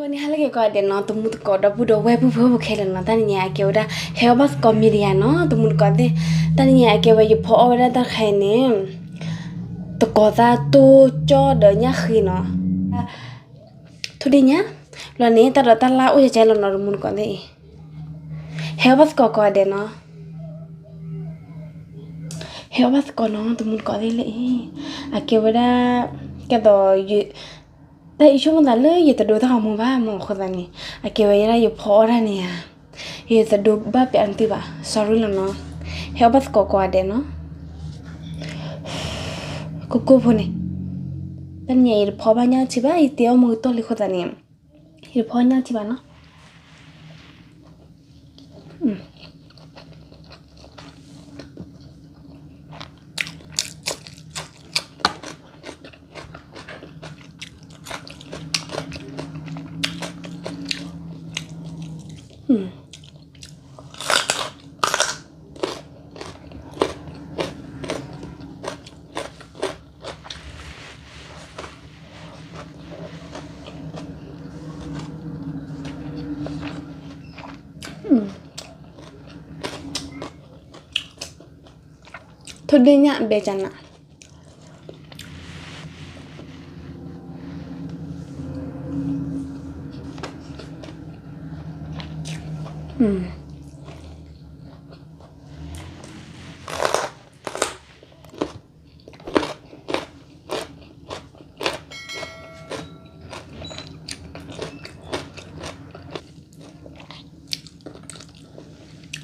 ဂီၤန့ၣ် ဟါလၢအဂ့ၤကိးဂၤဒဲးနီၤ တမူတကိးဒီပုၢ်ဒီဝဲၢ် ပုၢ်ဖိဝဲၢ်ဖိခဲလၢာ်နီၤ, တနံၤညါအကဲဝဲဒၣ် ဟဲအီၣ်ဘၣ်သကိးမံၤဒယၤနီၤ တမူတကိးသ့ၣ်, တနံၤညါအကဲဝဲယဖီအီၣ်ဝဲဒၣ်တၢ်တခါအံၤန့ၣ် သကိးသၣ်တိၢ်ကၠီၣ်ဒီးညၣ်ဃ့နီၤ, ထိၣ်ဒ့ၣ်ညၣ်, လီၤန့ၣ် တၢ်ဒိးတၢ်လၢ်အိၣ်ကဲကဲလီၤနီၤ တမူတကိးသ့ၣ်အံၤ, ဟဲအီၣ်ဘၣ်သကိးကိးဂၤဒဲးနီၤ, ဟဲအီၣ်ဘၣ်သကိးနီၤ တမူတကိးသ့ၣ်လၢအံၤ, အကဲဝဲဒၣ် ကဲသိး တၢ်အံၤဆိကမိၣ်သးလၢယတဒိတၢ်ဂီၤမူဘၣ်မၢ်အဃိသတးန့ၣ်, အကဲဝဲဒၣ်ယဖီအီၣ်တၢ်န့ၣ်ဧါ, ယတဒိဘၣ်ပျးနသုဘၣ် sorry လီၤနီၤ, ဟဲအီၣ်ဘၣ်သကိးကိးဂၤဒဲးနီၤ, ကိၢ်ကိၢ်ဖိန့ၣ်, တနံၤညါယတဖီဘၣ်ညၣ်ထံဘၣ် ယတ့အီၣ်မူကတီၢ်လံအဃိသတးန့ၣ်, ယတဖီညၣ်ထံဘၣ်နီၤ. ထိၣ်ဒ့ၣ်ညၣ်ဘဲကနၤ.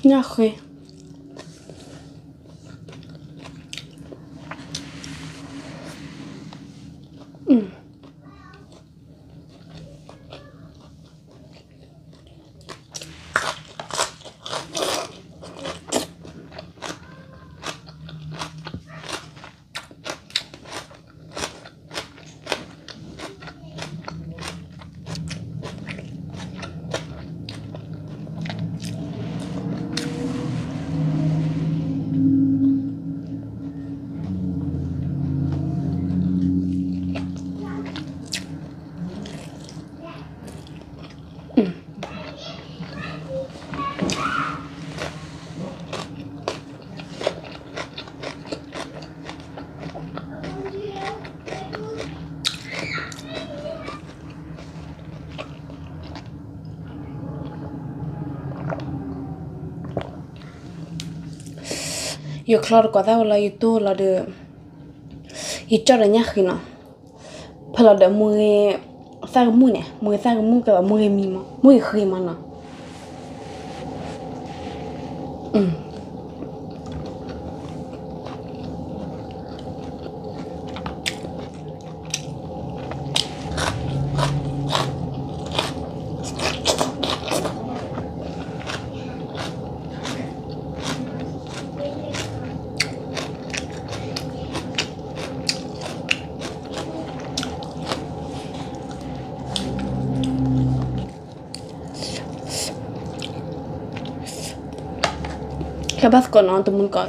ညၣ်ဃ့. ယချီတကိးသၣ်ဝဲလီၤ ယတိၢ်လီၤဒီး ယကၠီၣ်ဒီးညၣ်ဃ့နီၤ, ဖဲလီၤဒီးမူဂ့ၤသၣ်ကမူၣ်န့ၣ် မူဂ့ၤသၣ်ကမူၣ်ကဲသိးမူဂ့ၤမံမး မူဂ့ၤဃ့မးနီၤ. ဟဲဘၣ်သကိးနီၤ တမူတကိး.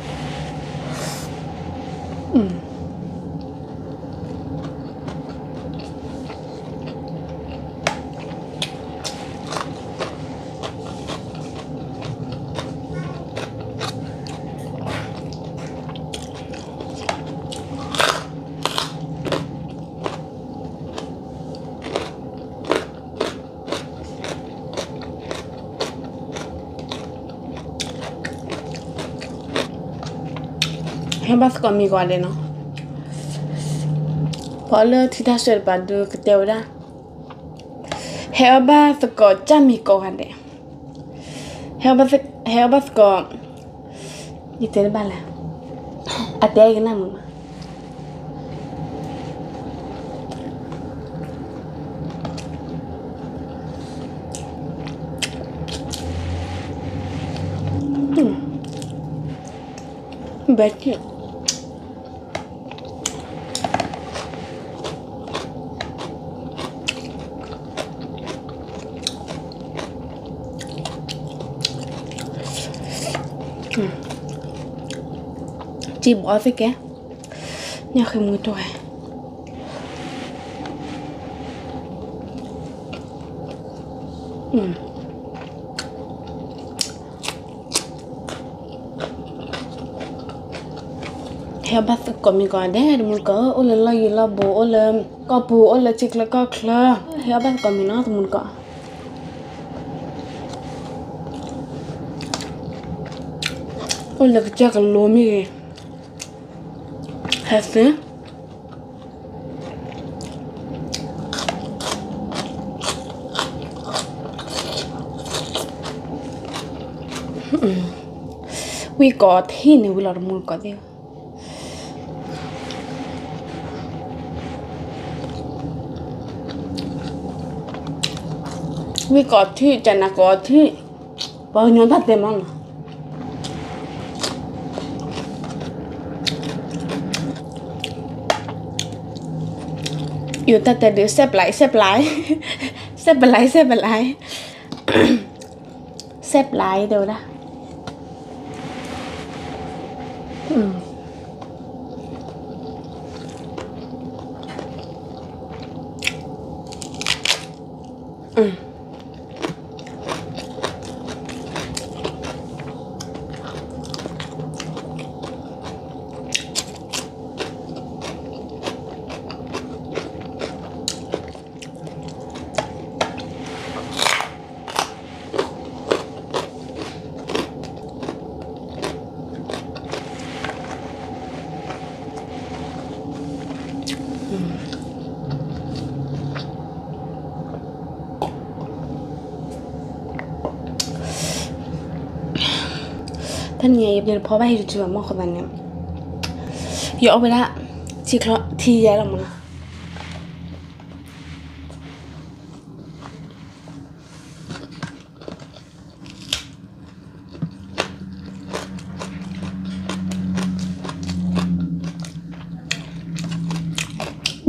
ဟဲဘၣ်သကိးမံၤကိးဂၤဒဲးနီၤ, ပှၤလၢထံတၢ်ဆှၢတပၤဒုးကတဲဝဲဒၣ်, ဟဲအီၣ်ဘၣ်သကိးကၢ်မံၤကိးဂၤဒဲး, ဟဲအီၣ်ဘၣ်သကိး, ယတဲတဘၣ်လဲၣ်, အတဲကနၣ်မုာ်မး. ဘဲကၠ့ၣ်, ကၠ့ၣ်ဘီသ့ၣ်ကဲ, ညၣ်ဃ့မူကတိၢ်ဝဲ. ဟဲအီၣ်ဘၣ်သကိးမ့ၢ်ကီးဒဲး တမူတကိး, အိၣ်လၢလီၢ်ယံၤလီၢ်ဘူး, အိၣ်လၢကီၢ်ပူၤ, အိၣ်လၢထံချၢကီၢ်ချၢ, ဟဲအီၣ်ဘၣ်သကိးမ့ၢ်နီၤ တမူတကိး, အိၣ်လၢကစၢၢ်ကလိမ့ၢ်ဂ့ၤ, ဟဲသ့ ဝံၢ်ကိးထံၣ်န့ၣ် ဝံၤလီၤတမူတကိးသ့ၣ်, ဝံၢ်ကိးထံၣ် ကနၤကိးထံၣ်, ပှၤကညီတၢ်တဲမးနီၤ. ယိၤတၢ်တဲဒုး စဲးပျဲ စဲးပျဲ စဲးပျဲ စဲးပျဲ စဲးပျဲ တဲဝဲဒၣ်. တနံၤအံၤ ယပျဲၢ်တဖီဘၣ်ဟံးတစုဘၣ်မ့ၢ်အဃိသတးန့ၣ် ယအီၣ်ဝဲဒၣ် ထံချီ ထံယဲလီၤမးနီၤ.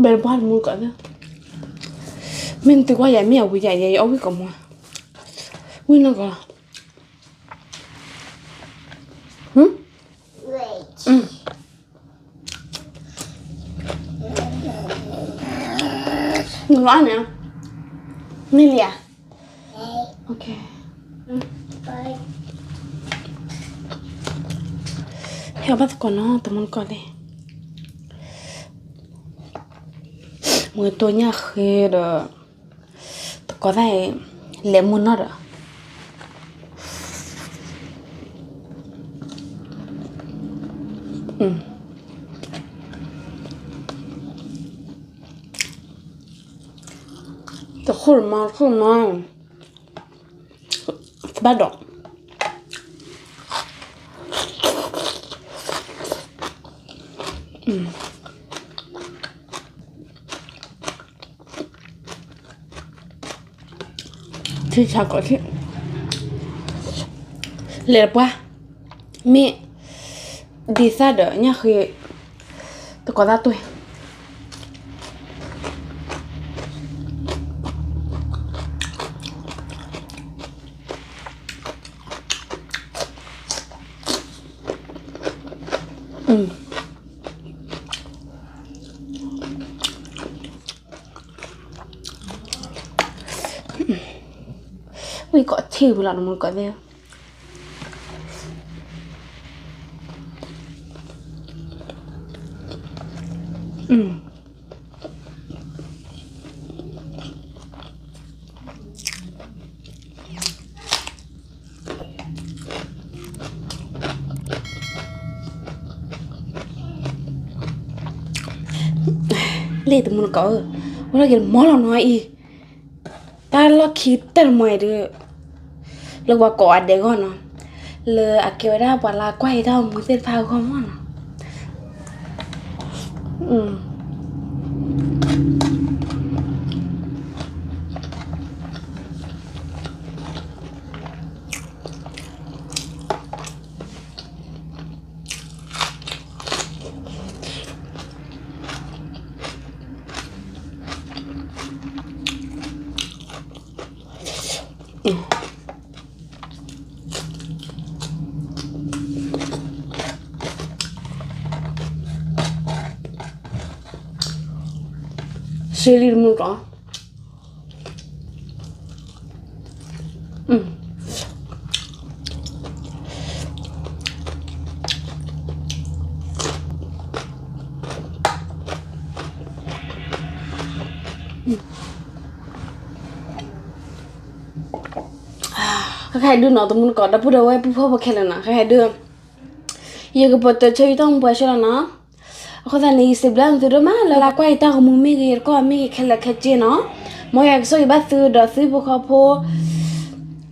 ဘဲတဘၣ်တမူတကိးသ့ၣ်, မ့ၢ်နသုကွၢ်ယၤ မ့ၢ်အဝံယၤ ယဲယအီၣ်ဝံၣ်ကိးမး, ဝံၣ်နီၢ်ကီး, နကအီၣ်န့ၣ်, မ့ၢ်လံဧါ. ဟဲအီၣ်ဘၣ်သကိးနီၤ တမူတကိးသ့ၣ်, မ့ၢ်တိၢ်ညၣ်ဃ့ဒီး တကိးသၣ်အံၤ လဲၤမုၢ်နီၢ်ဒီး တဃိၣ်မး တဃိၣ်မး ဘၣ်ဒီး ထံဆါကိးထံၣ် လဲၤပှၤ မ့ၢ်ဒ်သၣ်ဒီးညၣ်ဃ့ တကိးသၣ်တွဲၢ် ဝံၢ်ကိးထံၣ်ဝံၤလီၤ နမူတကိးသ့ၣ် လ့ၣ်တမူတကိးဧၢ, ဝဲဒၣ်က့ၤမီလီၤနီၤအံၤ, တၢ်လီၢ်ခံတၢ်တမီၤအံၤဒီး လၢပှၤကိးအဒဲးဂီၢ်နီၤ, လၢအကဲဝဲဒၣ်ပှၤလၢကွၢ်ဟံးတၢ်အိၣ်မူသ့ၣ်တဖၣ်အဂီၢ်မီၢ်နီၤ. စ့လံတမူတကိး ဃဲဒုနီၤ တမူတကိး ဒီပုၢ်ဒီဝဲၢ်ပုၢ်ဖိဖိခဲလၢာ်နီၤ ဃဲဒု ယကပိာ်တၢ်ဆိယတၢ်မူပှဲၤဆၢလီၤနီၤ. အဃိသတးန့ၣ် ယစံးဘျုးသုဒိၣ်မးလၢ လၢကွၢ်ယတၢ်ဂီၤမူမ့ၢ်ဂ့ၤ တကွၢ်မ့ၢ်ဂ့ၤ ခဲလၢာ်ခဲဆ့နီၤ. မ်ယွၤကဆိၣ်ဂ့ၤဘၣ်သုဒီးသုဟံၣ်ဖိ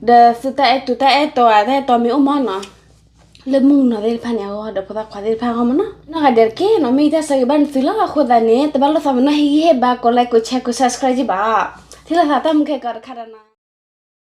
ဃီဖိ ဒီးသုတၢ်အဲၣ်တူးတၢ်အဲၣ်တီၤ တၢ်အဲၣ်တီမ့ၢ်အိၣ်မးနီၤ လၢမုၢ်နံၤသ့ၣ်တဖၣ်န့ၣ်အဂီၢ် ဒီးဖိသၣ်ခွါသ့ၣ်တဖၣ်အဂီၢ်မးနီၤ. နီၢ်ဂၤဒဲးတက့ၢ်နီၤ မ့ၢ်ယတၢ်ဆိၣ်ဂ့ၤဘၣ်နသုလီၤ. အဃိသတးန့ၣ် တဘၣ်လိာ်သးပနီၣ် ဟ့ၣ်ဂံၢ်ဟ့ၣ်ဘါ ကိးlike ကိးshare ကိးsubscribe ဘၣ်. ထံၣ်လိာ်သးတၢ်မူခဲကိးတခါဒီးနီၤ.